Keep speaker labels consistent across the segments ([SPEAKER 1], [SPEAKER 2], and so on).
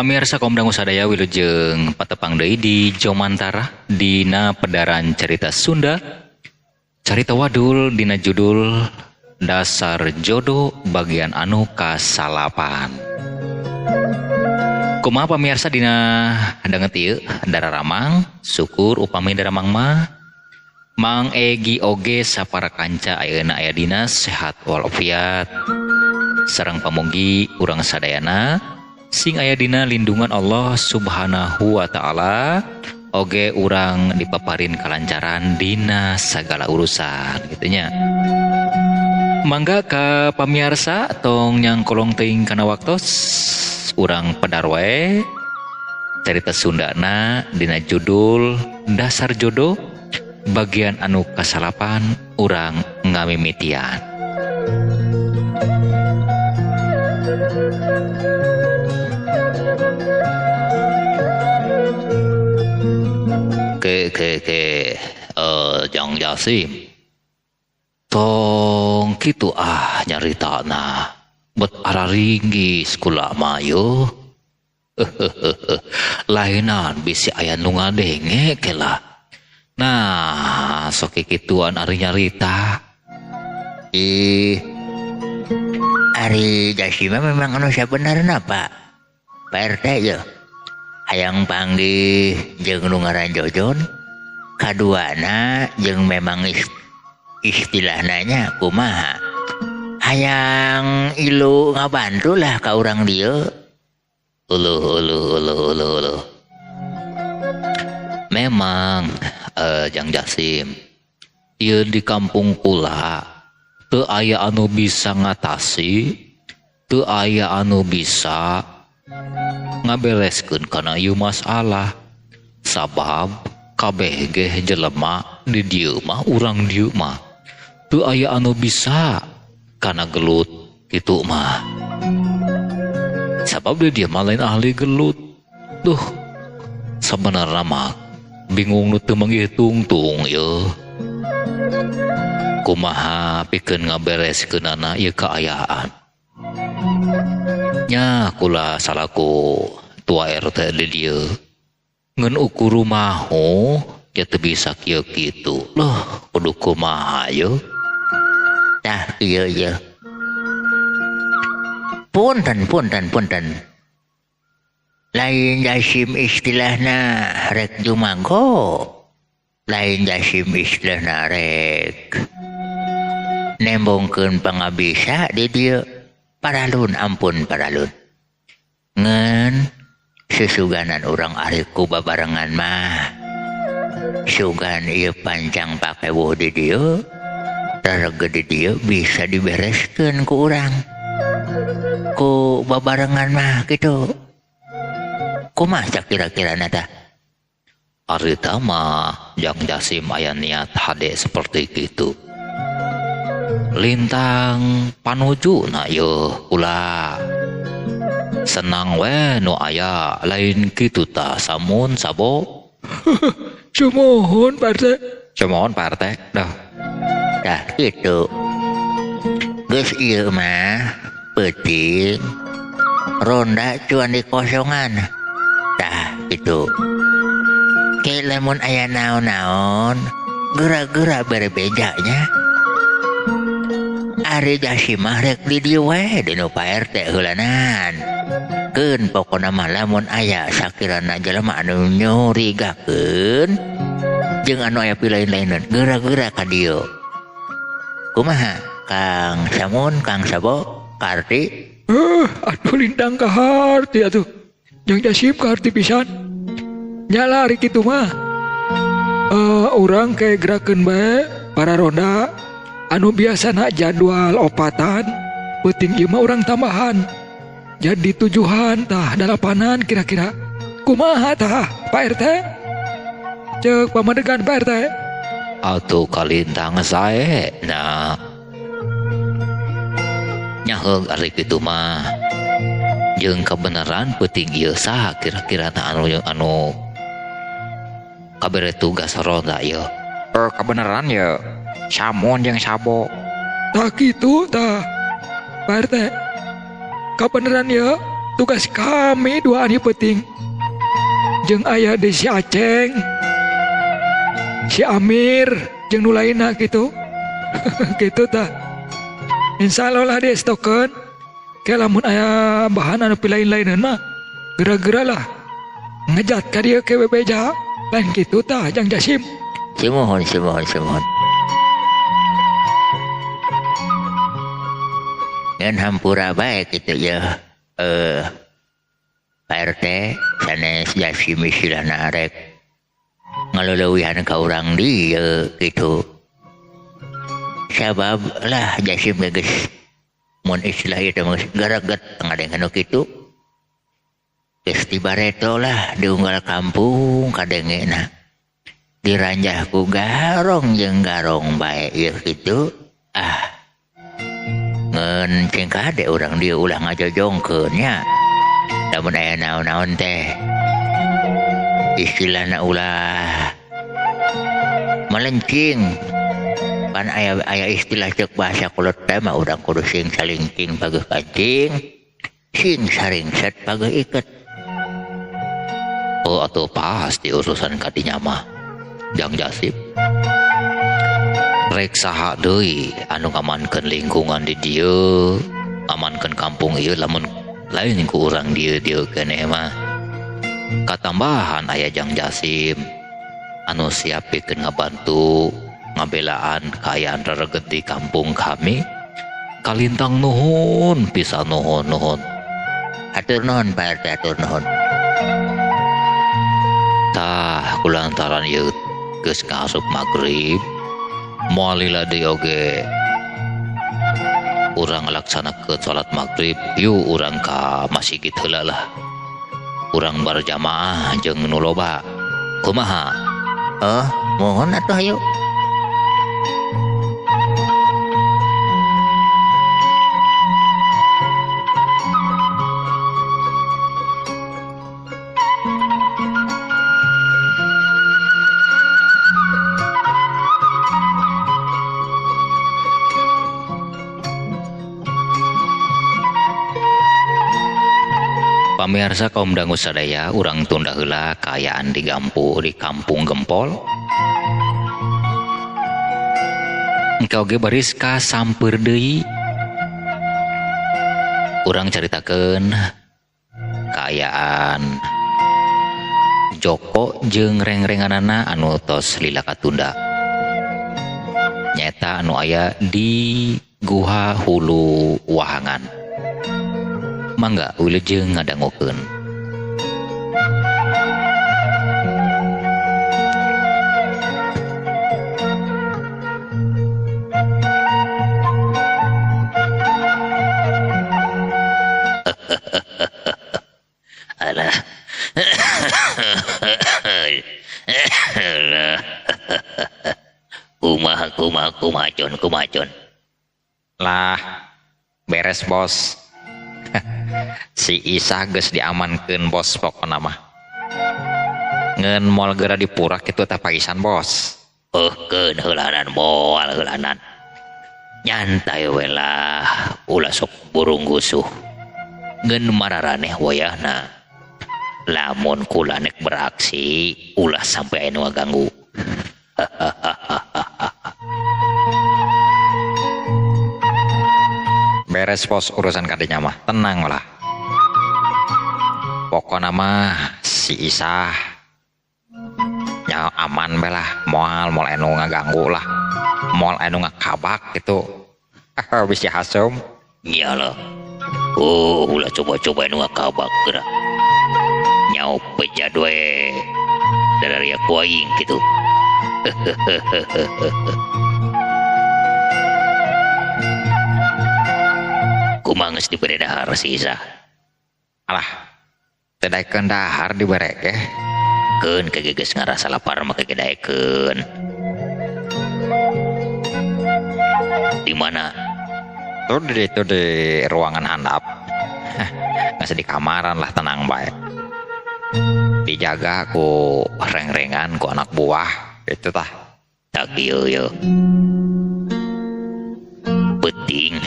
[SPEAKER 1] Pamirsa kaum dangu sadaya wilujeng patepang deui di Jomantara dina pedaran cerita Sunda. Carita wadul dina judul Dasar Jodoh bagian anu kasalapan. Kumaha pamirsa dina danget ieu dararamang, syukur upami daramang mah Mang Egi oge sapara kanca ayeuna aya dina sehat walafiat. Sareng pamugi urang sadayana sing aya dina lindungan Allah Subhanahu wa taala, oge urang dipaparin kalancaran dina sagala urusan gitu nya. Mangga ka pamiarsa tong nyangkolong teuing kana waktos urang pedar wae carita Sundana dina judul Dasar Jodoh bagian anu kasalapan urang ngamimitian. Ke Jang Jasim tong kitu ah nyaritana bet araringgis kula mah yo. Lainan bisi aya nu ngadenge kela. Nah sok kikituan ari nyarita.
[SPEAKER 2] Ih, ari Jasim memang anu sabenerna Pak. Pak RT yo. Hayang panggih jeung nu ngaran Jojon, kaduana jeung memang istilahna nya kumaha. Hayang ilu ngabantu lah ka urang dieu.
[SPEAKER 1] Uluh uluh uluh uluh uluh. Memang Jang Jasim, ieu di kampung kula teu aya anu bisa ngatasi, teu aya anu bisa ngabereskeun kana ieu masalah. Sabab kabeh ge jelema di dieu mah urang dieu mah teu aya anu bisa kana gelut kitu mah. Sabab di dieu mah lain ahli gelut. Duh, sabenerna mah bingung nu teu manghitung-tung ieu. Kumaha pikeun ngabereskeunana ieu kaayaan. Nya kula salaku tua RT di dieu ngan ukur rumaho ya teu bisa kieu kitu. Loh, kudu kumaha ye?
[SPEAKER 2] Tah ieu ye. Punten punten punten. Lain Jasim istilahna rek jumago. Lain Jasim istilahna rek nembongkeun pangabisa di dieu. Paralun ampun paralun. Ngan susuganan urang ari ku babarengan mah. Sugan ieu pancang pakewuh di dieu, rarege di dieu bisa dibereskeun ku urang. Ku babarengan mah kitu. Kumaha kira-kirana tah?
[SPEAKER 1] Ari tah mah Jang Jasim aya niat hade seperti kitu. Lintang panuju na yo kula senang we nu aya lain kitu tah samun sabo.
[SPEAKER 3] Sumuhun Pak RT.
[SPEAKER 1] Sumuhun Pak RT dah.
[SPEAKER 2] Tah kitu. Geus ieu mah peuting ronda cuan di kosongan. Tah kitu. Ke lamun aya naon-naon geura-geura bere bejanya. Ari Jasim mah rek di dieu we dinu Pak RT heulanan. Keun pokona mah lamun aya sakirana jelema anu nyurigakeun jeung anu aya pilain-laineun geura-geura ka dieu. Kumaha Kang Samun, Kang Sabo, Karti?
[SPEAKER 3] Aduh lintang ka harti atuh. Jang Jasim ka harti pisan. Nyala ari kitu mah. Urang ke gerakeun bae para ronda anu biasana jadwal opatan peuting ieu mah urang tambahan. Jadi tujuhan tah dalapanan kira-kira. Kumaha tah Pak RT? Ceuk pamadegan Pak RT.
[SPEAKER 1] Atuh kalintang sae nah. Nyaheung ari kitu mah. Jeung kebenaran peuting ieu saha kira-kira tah anu kabere tugas ronda ieu.
[SPEAKER 4] Kebenaran ye Samun jeung Sabo.
[SPEAKER 3] Tah kitu tah Pak RT. Kabeneran ya Tugas kami duaan ieu peuting. Jeung aya deui si Aceng, si Amir jeung nu lainna kitu. Kitu tah. Insyaallah lah diestokeun. Ke lamun aya bahan anu pilain-laineun mah geura-geura lah ngejat ka dieu ke bebeja. Lain kitu tah Jang Jasim.
[SPEAKER 2] Sumuhun sumuhun sumuhun. Ngan hampura bae kitu ya. Pak RT sanes Jasim istilahna rek ngaleuwihan ka urang dieu kitu. Sabab lah Jasim geus mun istilah ieu teh geus gareget ngadengkeun nu kitu. Geus dibareto lah di unggal kampung kadengena. Diranjah ku garong jeung garong bae ieu kitu. Ah. Ngan cing kade urang dieu ulah ngajojongkeun nya. Lamun aya naon-naon teh istilahna ulah melencing. Pan aya istilah ceuk bahasa kolot teh mah urang kudu sing salingking pageuh kancing, sing saringset pageuh iket.
[SPEAKER 1] Oh atuh pasti urusan kadinya mah Jang Jasip. Rek saha deui anu ngamankeun lingkungan di dieu, ngamankeun kampung ieu lamun lain ku urang dieu-dieu keneh mah. Katambahan aya Jang Jasim anu siap pikeun ngabantu ngabelaan kaayaan rereget di kampung kami. Kalintang nuhun pisan nuhun nuhun.
[SPEAKER 2] Hatur nuhun Pak RT, hatur nuhun.
[SPEAKER 1] Tah kulantaran ieu geus kaasup magrib, moal lila deui oge urang laksanakeun salat magrib, yuk urang ka masjid heula lah. Urang berjamaah jeung nu loba. Kumaha?
[SPEAKER 2] Oh, mohon atuh hayu.
[SPEAKER 1] Pamirsa kaum dangu sadaya, urang tunda heula kaayaan di Gampu di Kampung Gempol. Engke oge baris ka sampeur deui. Urang caritakeun kaayaan Joko jeung reng-renganana anu tos lila katunda. Nyaeta anu aya di Guha Hulu Wahangan. Mangga wilujeng ngadangukeun.
[SPEAKER 2] Alah. Alah. Kumaha kumaha kumacon kumacon.
[SPEAKER 4] Lah, beres bos. Si Isah geus diamankeun bos pokona mah. Ngeun moal geura dipurak kitu tah paisan bos.
[SPEAKER 2] Keun heulanan moal heulanan. Nyantai we lah, ulah sok burung gusuh. Ngeun mararaneh wayahna. Lamun kula nek beraksi, ulah sampai aya nu ngaganggu.
[SPEAKER 4] Beres bos urusan kadinya mah, tenang lah. Pokona mah si Isah nya aman be lah, moal moal anu ngaganggu lah, moal anu ngakabak gitu. Bisi hasum.
[SPEAKER 2] Iyalah. Oh, ulah coba-coba anu ngakabak geura. Nyau pejad we. Dari aku aing gitu. Kumaha geus dibere dahar si Isah?
[SPEAKER 4] Alah, teu daekeun dahar dibere ge.
[SPEAKER 2] Keun ke geus ngarasa lapar mah ke daekeun. Di mana?
[SPEAKER 4] Tuh di itu di ruangan handap. Nggak di kamaran lah, tenang bae. Dijaga ku reng-rengan ku anak buah itu tah.
[SPEAKER 2] Tak ieu ye. Penting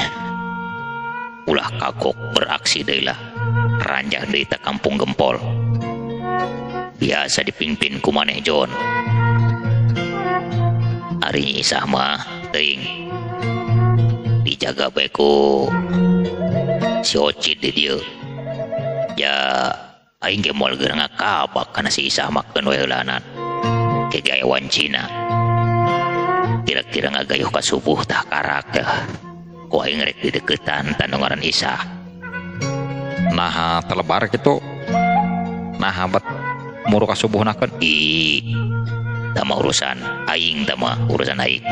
[SPEAKER 2] ulah kagok beraksi deui lah.
[SPEAKER 1] Ranjah deui ta Kampung Gempol. Biasa dipimpin ku maneh Jon. Ari Nyi Isah mah teuing dijaga bae ku si Ocit di dieu. Ya aing ge moal geura ngakabak kana si Isah mah keun we heulanan. Ke aya wancina. Kira-kira ngagayuh ka subuh tah karak teh. Ku aing rek dideukeutan tah nu ngaran Isah.
[SPEAKER 4] Naha telebar kitu. Naha bet muru ka subuhna keun.
[SPEAKER 1] Ih, tah mah urusan aing, tah mah urusan aing.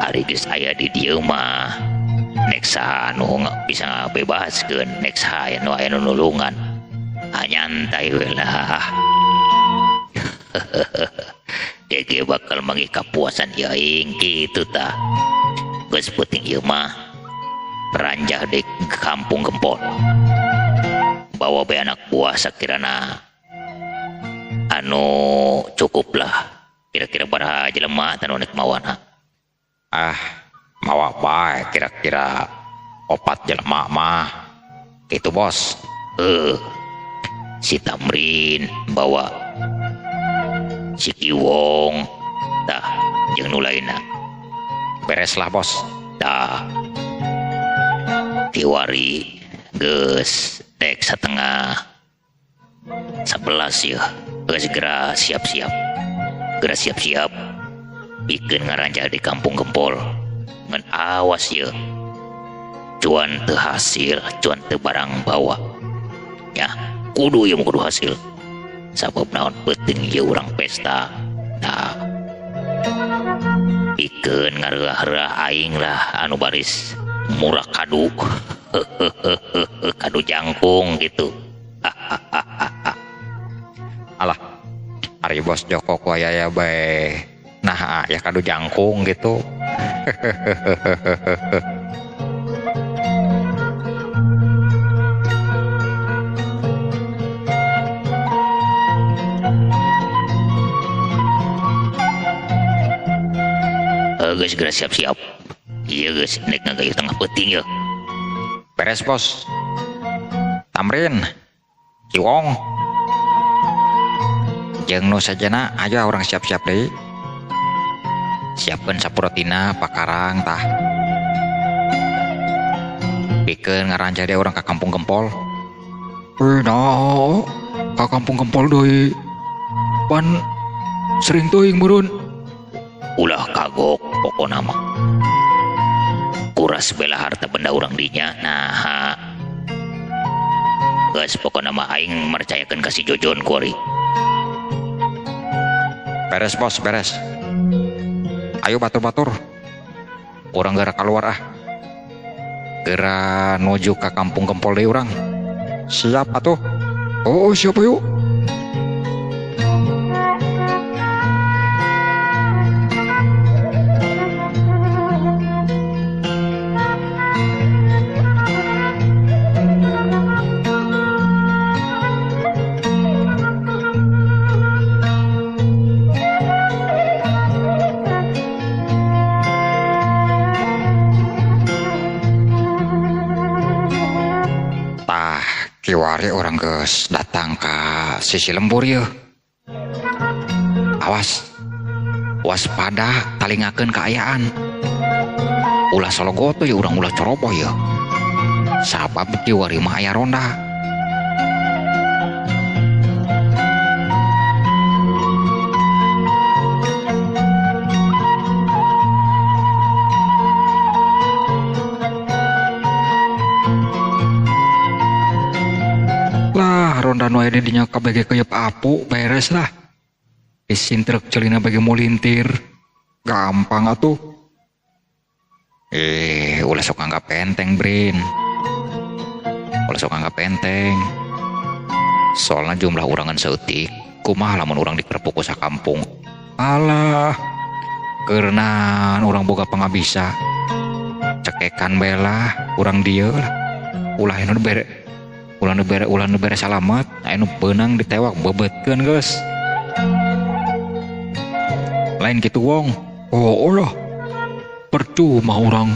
[SPEAKER 1] Ari geus aya di dieu mah nek saha anu bisa ngabebaskeun, nek saha anu aya nu nulungan. Ah, nyantai we lah. Gege bakal manggih kapuasan ieu aing kitu tah. Geus penting ieu mah ranjah di Kampung Gempol. Bawa bae anak buah sakirana anu cukup lah. Kira-kira baraha jelema tah nu nek mawana.
[SPEAKER 4] Ah, mawa bae kira-kira 4 jelema mah. Kitu bos.
[SPEAKER 1] Si Tamrin bawa si Kiwong tah jeung nu lainna.
[SPEAKER 4] Beres lah bos.
[SPEAKER 1] Tah kiwari geus dek 10:30 ya. Geus geura siap-siap. Geura siap-siap pikeun ngaranjah di Kampung Gempol. Ngan awas ya. Cuan teu hasil, cuan teu barang bawa. Ya, kudu ieu mah kudu hasil. Sabab naon peuting ieu urang pesta. Tah. Pikeun ngareurah-reurah aing lah anu baris murah kadu. Kadu jangkung gitu.
[SPEAKER 4] Alah, ari bos Joko ku aya bae. Nah, ya kadu jangkung gitu.
[SPEAKER 1] Geus geura siap-siap. Ieu geus nek ngagayuh tengah peuting yeuh.
[SPEAKER 4] Beres bos. Tamrin, Kiwong, jeung nu sajana ayo urang siap-siap deui. Siapkeun sapurotina pakarang tah. Pikeun ngaranjah deui urang ka Kampung Gempol.
[SPEAKER 3] Nah, ka Kampung Gempol deui. Pan sering teuing meureun.
[SPEAKER 1] Ulah kagok pokona mah. Kuras bela harta benda urang dinya. Nah, geus pokona mah aing mercayakeun ka si Jojon kuari.
[SPEAKER 4] Beres bos, beres. Ayo batur-batur. Urang geura keluar ah. Geura nuju ka Kampung Gempol deui urang. Siap atuh.
[SPEAKER 3] Oh, siap yuk.
[SPEAKER 4] Kiwari orang geus datang ka sisi lembur yeuh. Awas, waspada talingakeun kaayaan. Ulah sologoto ya urang ulah coroboh yeuh. Sabab kiwari mah aya ronda.
[SPEAKER 3] Lah ronda nu aya di dinya kabeh keuyeub apu beres lah. Disintrek celina bagi mulintir. Gampang atuh.
[SPEAKER 4] Ulah sok anggap enteng, Brin. Ulah sok anggap enteng. Soalna jumlah urangan saeutik, kumaha lamun urang dikerpuk ku sakampung.
[SPEAKER 3] Alah,
[SPEAKER 4] keurnan urang boga pangabisa. Cekekan bae lah urang dieu lah. Ulah anu bere, ulah nu bere, ulah nu bere salamat, aya nu beunang ditewak bebetkeun geus. Lain kitu wong.
[SPEAKER 3] Oh, lah. Percuma urang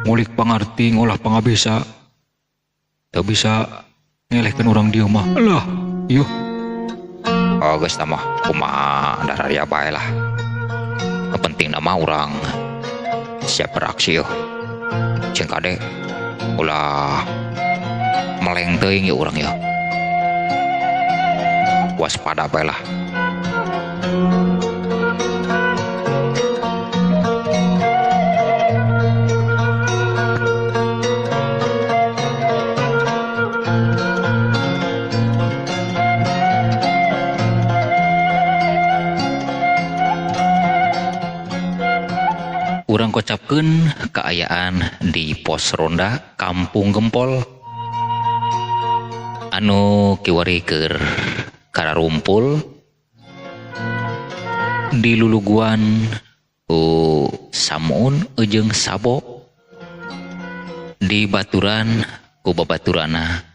[SPEAKER 3] ngulik pangarti ngolah pangabisa. Teu bisa ngelehkeun urang dieu mah. Lah, ieu.
[SPEAKER 4] Oh, geus tah mah kumaha dararia bae lah. Nu penting mah urang siap beraksi yeuh. Cing kade ulah meleng teuing ieu urang yeuh. Waspada bae lah.
[SPEAKER 1] Urang kocapkeun kaayaan di pos ronda Kampung Gempol anu kiwari keur kararumpul di luluguan ku Samun jeung Sabo di baturan ku babaturana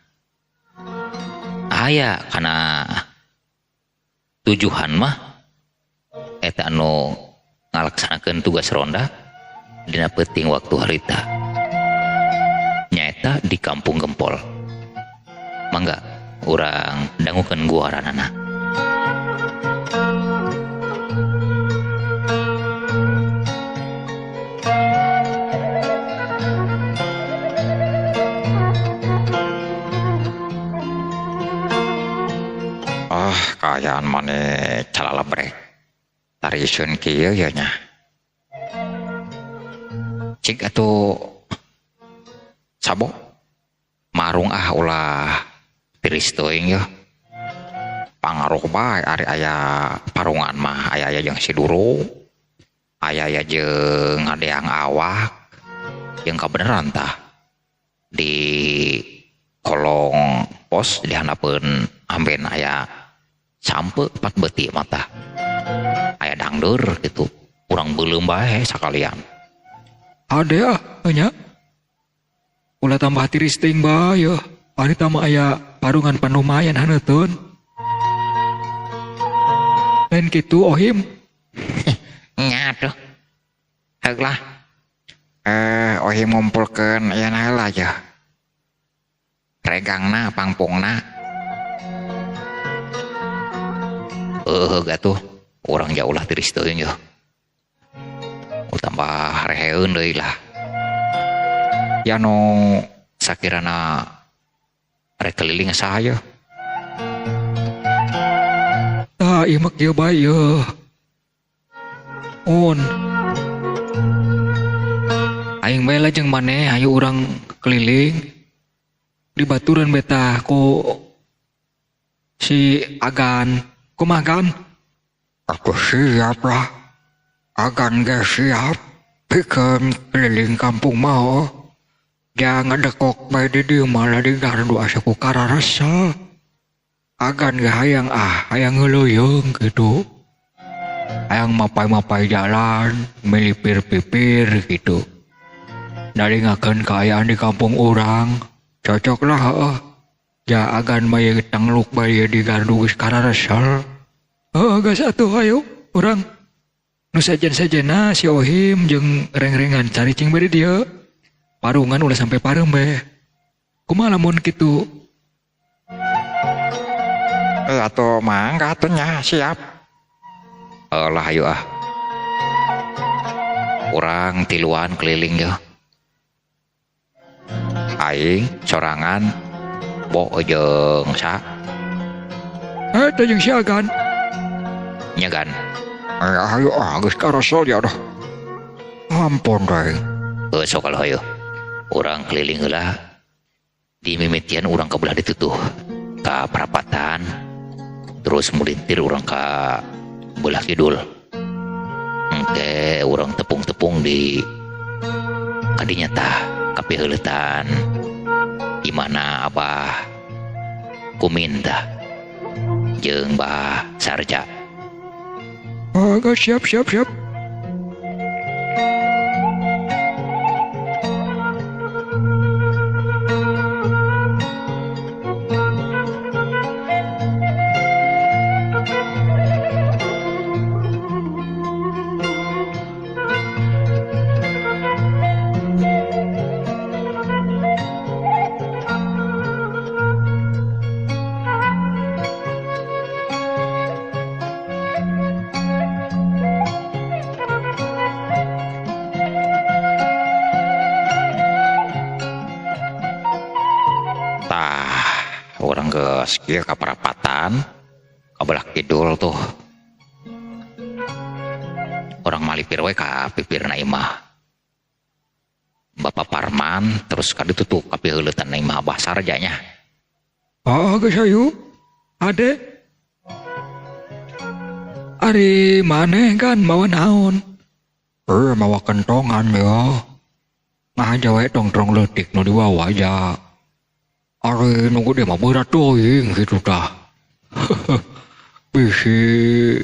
[SPEAKER 1] aya kana tujuhan mah eta anu ngalaksanakeun tugas ronda dina peuting waktu harita nyaeta di Kampung Gempol. Mangga urang dangukeun guaranana.
[SPEAKER 4] Ah, kaayaan maneh calalabrek. Tarisun kieu ya nya. Cik atuh Sabo marung ah ulah tiris teuing yeuh. Pangaruh bae ari aya parungan mah aya-aya jeung si Duru, aya-aya jeung ngadeang awak jeung kabeneran tah di kolong pos di handapeun amben aya sampe pat beuti mah tah. Aya dangdeur kitu urang beuleum bae sakalian.
[SPEAKER 3] Ade ah nya. Ulah tambah tiris teuing bae yeuh. Ari tah mah aya parungan panumayan haneuteun. Lain kitu Ohim.
[SPEAKER 4] Nya atuh. Heug lah. Ohim ngumpulkeun ieu heula yeuh. Regangna pangpungna.
[SPEAKER 1] Heuh atuh urang jauh lah tiris teuing yeuh. Tambah reheun deui lah.
[SPEAKER 4] Ya nu sakirana rek keliling saha yeuh.
[SPEAKER 3] Tah ieu mah kieu bae yeuh. Un. Aing bae lah jeung maneh hayu urang keliling di baturan beta ku si Agan. Kumaha Gan?
[SPEAKER 5] Aku siap lah. Agan ge siap pikeun keliling kampung mah. Jangan ngedekok bae di dieu malah di gardu asa ku kararasa. Agan ge hayang ah, hayang ngeuleuyeng kitu. Hayang mapai-mapai jalan, milipir-pipir gitu. Naringakeun kaayaan di kampung urang. Cocok lah heuh. Ja agan mah ieu tangluk bae di gardu geus kararasa.
[SPEAKER 3] Heuh geus atuh hayu urang. Nu sejen-sejena si Ohim jeung reng-rengan caricing bae di dieu. Parungan ulah sampai pareum bae. Kumaha lamun kitu?
[SPEAKER 4] Atuh mangga atuh nya siap.
[SPEAKER 1] Lah hayu ah. Urang tiluan keliling yeuh. Aing sorangan bo jeung sa.
[SPEAKER 3] Eta jeung si Agan.
[SPEAKER 1] Nya Gan.
[SPEAKER 5] Ayo ah geus karasol ya dah. Ampun deui.
[SPEAKER 1] Heuh sok kalau hayu. Urang keliling heula. Di mimitian urang ka belah ditu tuh. Ka perapatan. Terus mulintir urang ka belah kidul. Engke urang tepung-tepung di kadinya tah kapiheuletan. Di mana Abah Kumin tah jeung Bah Sarja.
[SPEAKER 3] Oh, siap, siap, siap.
[SPEAKER 1] Geus kieu ka parapatan ka belah kidul tuh. Urang malipir we ka pipirna imah Bapak Parman terus ka ditu tuh ka piheuleutana imah Abah Sarja nya.
[SPEAKER 3] Oh, geus hayu. Ade. Ari maneh kan mawa naon?
[SPEAKER 5] Mawa kentongan ya. Ngahaja we tongtrong leutik nu diwawa aja. Ari nunggu dia mah berat teuing kitu tah. Bisi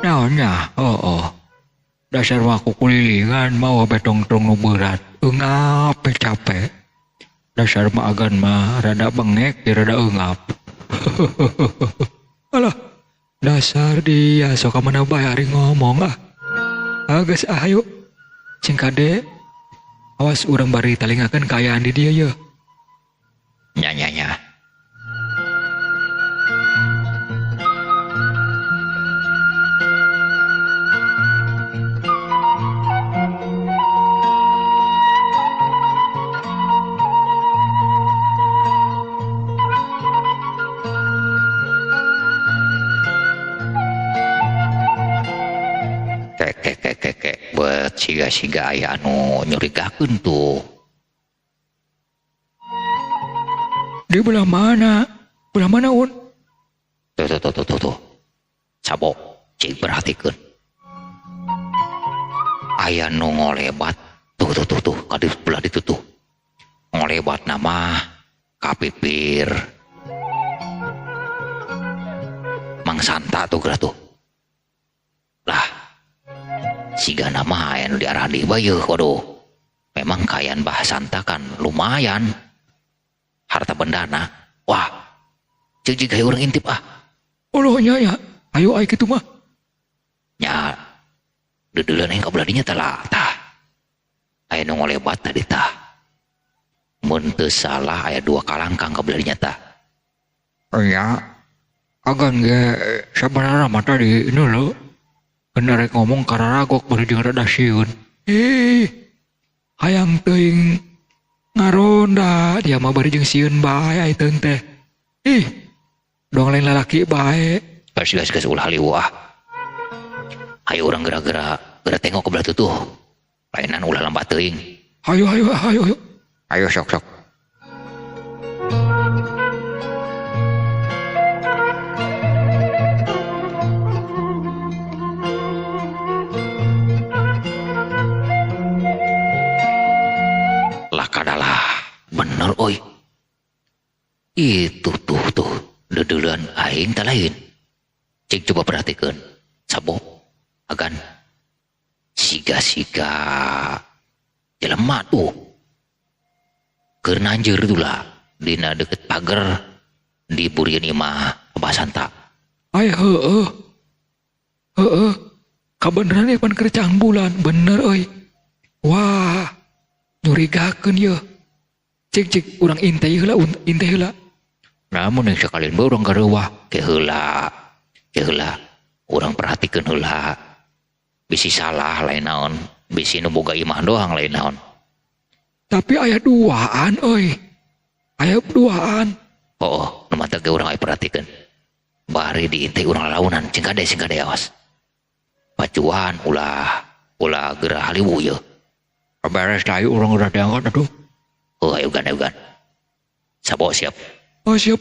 [SPEAKER 5] naon nya? Heeh. Dasar mah kukulilingan mawa betongtrong nu berat. Eungap capek. Dasar mah agan mah rada bengek rada eungap.
[SPEAKER 3] Alah, dasar dia sok mana bae ari ngomong ah. Geus ah hayu. Cing kade. Awas urang bari talingakeun kaayaan di dieu ye.
[SPEAKER 1] Nya nya nya. Keke buat siga-siga aya anu nyurigakeun tuh.
[SPEAKER 3] Di belah mana? Belah mana un?
[SPEAKER 1] Tuh tuh tuh tuh tuh. Sabok, cik perhatikeun. Aya nu ngolebat. Tuh tuh tuh tuh, ka di belah ditu tuh. Ngolebat nama ka pipir. Mang Santa tuh geura tuh. Lah, siga nama aya nu diarah di bae waduh. Memang kayan Bah Santa kan lumayan harta bendana. Wah, ceuk jiga urang intip ah.
[SPEAKER 3] Oloh nya ya, ayo ai kitu mah.
[SPEAKER 1] Nya deudeuleun aing ka belah dinya tah lah tah. Aya nu ngolebat tadi tah. Mun teu salah aya dua kalangkang ka belah dinya tah.
[SPEAKER 5] Nya, agan ge sabarana mah tadi nu leuh. Bener rek ngomong kararagok bari jeung rada sieun.
[SPEAKER 3] Ih, hayang teuing ngaronda dia mah bari jeung sieun bae ai teuing teh. Ih, doang lain lalaki bae.
[SPEAKER 1] Geus geus geus ulah lieu ah. Hayu urang geura-geura geura tengok ke belah tuh. Lainan ulah lambat teuing.
[SPEAKER 3] Hayu hayu hayu hayu.
[SPEAKER 5] Ayo sok sok.
[SPEAKER 1] Lah kadalah bener oi. Itu tuh tuh deudeuleun aing teh lain. Cik coba perhatikeun. Sabo agan siga-siga jelema tuh. Keur nanjeur tuh lah dina deket pager di burieun imah Abah Santa.
[SPEAKER 3] Ai heueuh. Heueuh. Kabeneran ieu pan keur caang bulan, bener euy. Wah, nyurigakeun yeuh. Cik cik urang intai heula, intai heula.
[SPEAKER 5] Namun yang sekalian bae urang gareuwah.
[SPEAKER 1] Ke heula. Ke heula. Urang perhatikeun heula. Bisi salah lain naon, bisi nu boga imah doang lain naon.
[SPEAKER 3] Tapi aya duaan euy. Aya duaan.
[SPEAKER 1] Oh, nu mata ge urang aya perhatikeun. Bari diintai urang lalaunan, cing kade awas. Pacuan ulah ulah geura haliwu yeuh.
[SPEAKER 5] Beres ayo urang udah diangkat atuh.
[SPEAKER 1] Oh, ayo gan, ayo gan. Sabo siap.
[SPEAKER 3] Oh, siap.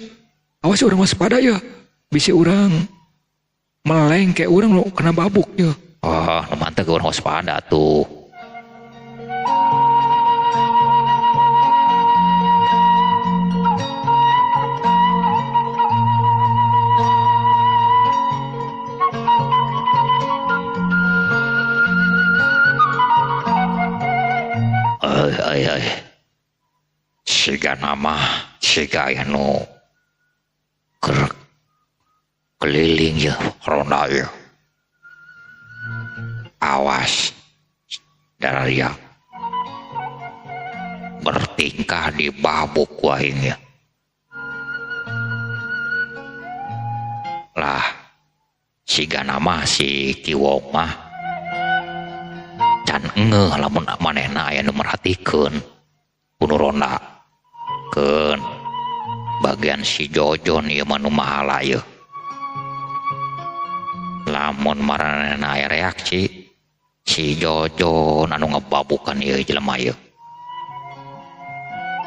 [SPEAKER 3] Awas urang waspada ya. Bisi urang meleng kayak urang lo kena babuk ya.
[SPEAKER 1] Oh, nu mantep urang waspada tuh. Ai ai. Siga nama, siga aya nu keur keliling ya ronda ya. Awas dararia bertingkah di babuk ku aing ya. Lah siga nama si Kiwong mah can engeuh lamun manehna aya nu merhatikeun ku nu ronda keun. Bagian si Jojon ieu mah nu mahala ieu. Lamun maranehna aya reaksi, si Jojon anu ngebabukan ieu jelema ieu.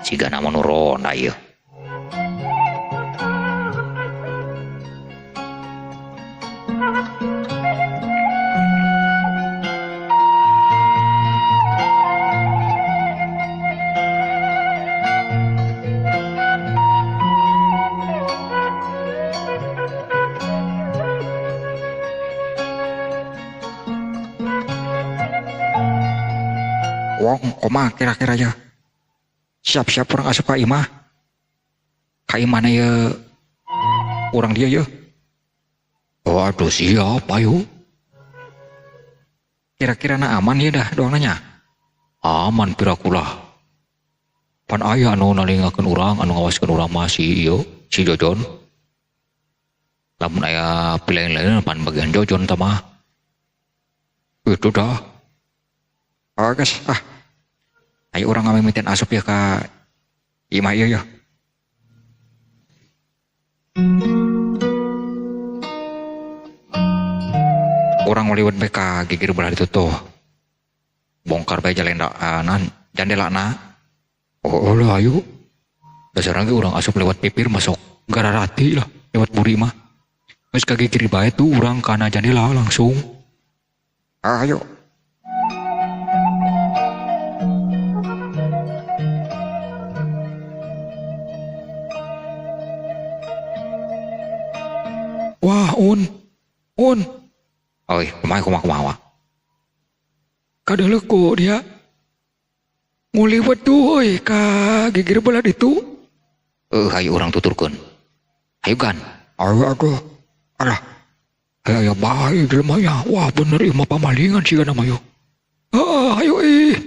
[SPEAKER 1] Sigana mah nu ronda ieu.
[SPEAKER 5] Wong koma kira-kira ya. Siap-siap orang asup ka imah. Ka imah na ya orang dia ya.
[SPEAKER 1] Oh aduh siap ayo.
[SPEAKER 5] Kira-kira na aman ya dah doang nanya.
[SPEAKER 1] Aman pirakulah. Pan aya anu nalingakeun urang, anu ngawaskeun urang mah si ieu, si Jojon. Lamun aya pilihan lain pan bagian Jojon tah mah.
[SPEAKER 5] Itu dah. Oh guys, ah. Ayo orang ngamimitin asup ya ka imah ieu ya. Orang ngaliwat bae ka gigir belah ditu tuh. Bongkar bae jalenda nan jandelana.
[SPEAKER 1] Oh lah ayo. Dasarna ge urang asup lewat pipir masuk gararati lah lewat buri mah. Geus ka gigir bae tuh urang kana jandela langsung.
[SPEAKER 5] Ayo. Wah, un.
[SPEAKER 1] Oi, kumaha kumaha kumaha.
[SPEAKER 3] Kadeuleuh ku dia. Nguliwet tuh euy ka gigir belah ditu.
[SPEAKER 1] Hayu urang tuturkeun. Hayu gan.
[SPEAKER 5] Ayo atuh. Alah. Ayo bae jelema nya. Wah, bener ieu mah pamalingan siga mah yo.
[SPEAKER 3] Heeh, hayu ih.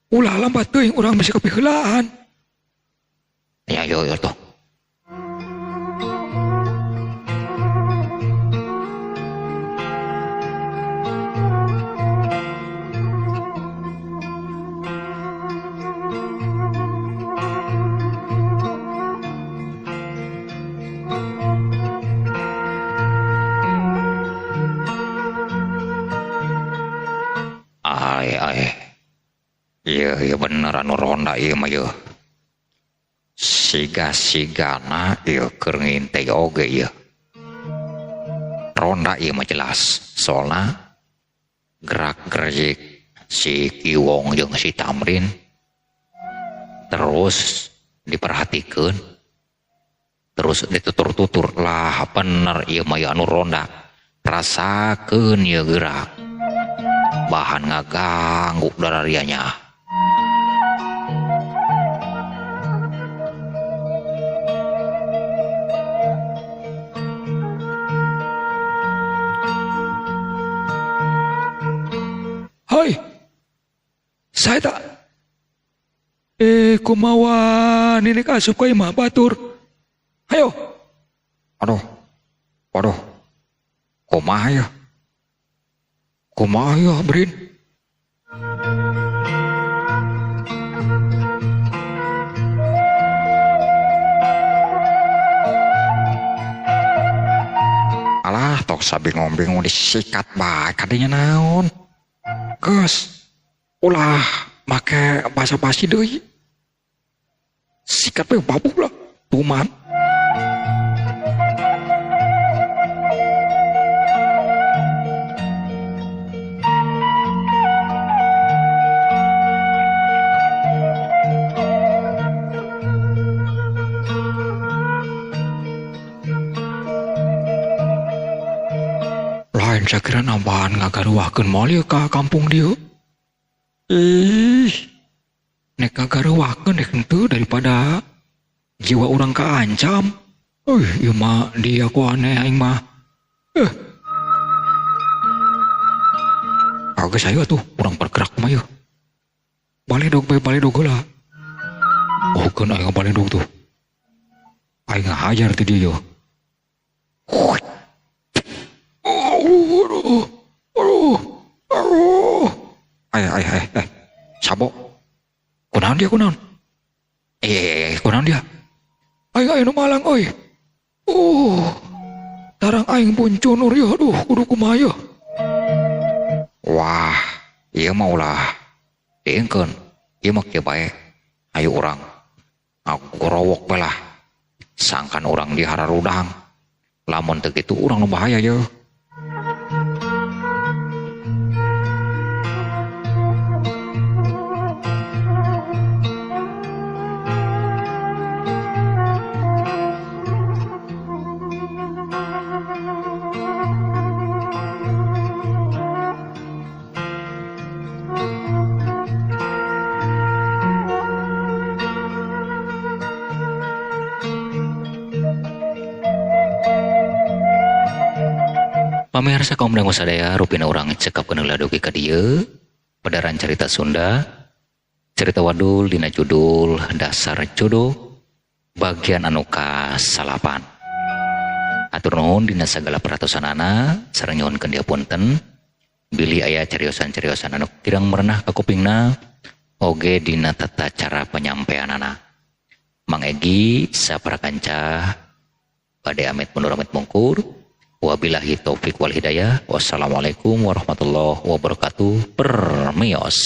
[SPEAKER 3] Ulah lambat teuing urang bisi kapiheulaan.
[SPEAKER 1] Ya ayo ayo tuh. Iya, iya bener anu ronda ieu mah ieu. Siga-sigana ieu keur nginte oge ieu. Ronda ieu mah jelas, soalna gerak-gerik si Kiwong jeung si Tamrin terus diperhatikeun, terus ditutur-tutur lah bener ieu mah anu ronda. Rasakeun ieu gerak. Bahan ngaganggu dararianya.
[SPEAKER 3] Hoi, saya tak. Kumawa ninik asup ka imah batur. Ayo.
[SPEAKER 5] Aduh, waduh, kumaha ya? Kumaha ya, Brin? Alah, tok sabingung-bingung disikat bae kadinya naon. Geus, ulah make basa-basi deui. Sikat we babuk lah, tuman. Lain sakira nambahan ngagaruahkeun moal ieu ka kampung dieu. Ih, nek ngagaruahkeun dek henteu daripada jiwa urang kaancam. Ieu mah dia ku aneh aing mah. Geus ayo atuh urang bergerak mah ieu. Baledog bae baledog heula. Oh, keun aing baledog tuh. Aing ngahajar ti dieu. Aduh, aduh, aduh. Ay, ay, ay, ay. Sabo. Kunaon dia, kunaon? Kunaon dia?
[SPEAKER 3] Aing aya nu malang euy. Tarang aing buncunur yeuh, aduh kudu kumaha yeuh.
[SPEAKER 1] Wah, ieu mah ulah diengkeun. Ieu mah kieu bae. Ayo urang ngagorowok bae lah. Sangkan urang dihararudang. Lamun teu kitu urang nu bahaya yeuh. Pamirsa kaum dangu sadaya rupina urang cekap heula dugi ka dieu pedaran cerita Sunda cerita wadul dina judul Dasar Jodoh bagian anu ka-9. Atur nuhun dina sagala perhatosanana sareng nyuhunkeun diapunten bilih aya cariosan-cariosan anu kirang merenah ka kupingna oge dina tata cara penyampaianana. Mang Egi saparakanca bade amit mundur amit mungkur. Wabillahi taufik wal hidayah. Wassalamualaikum warahmatullahi wabarakatuh. Permios.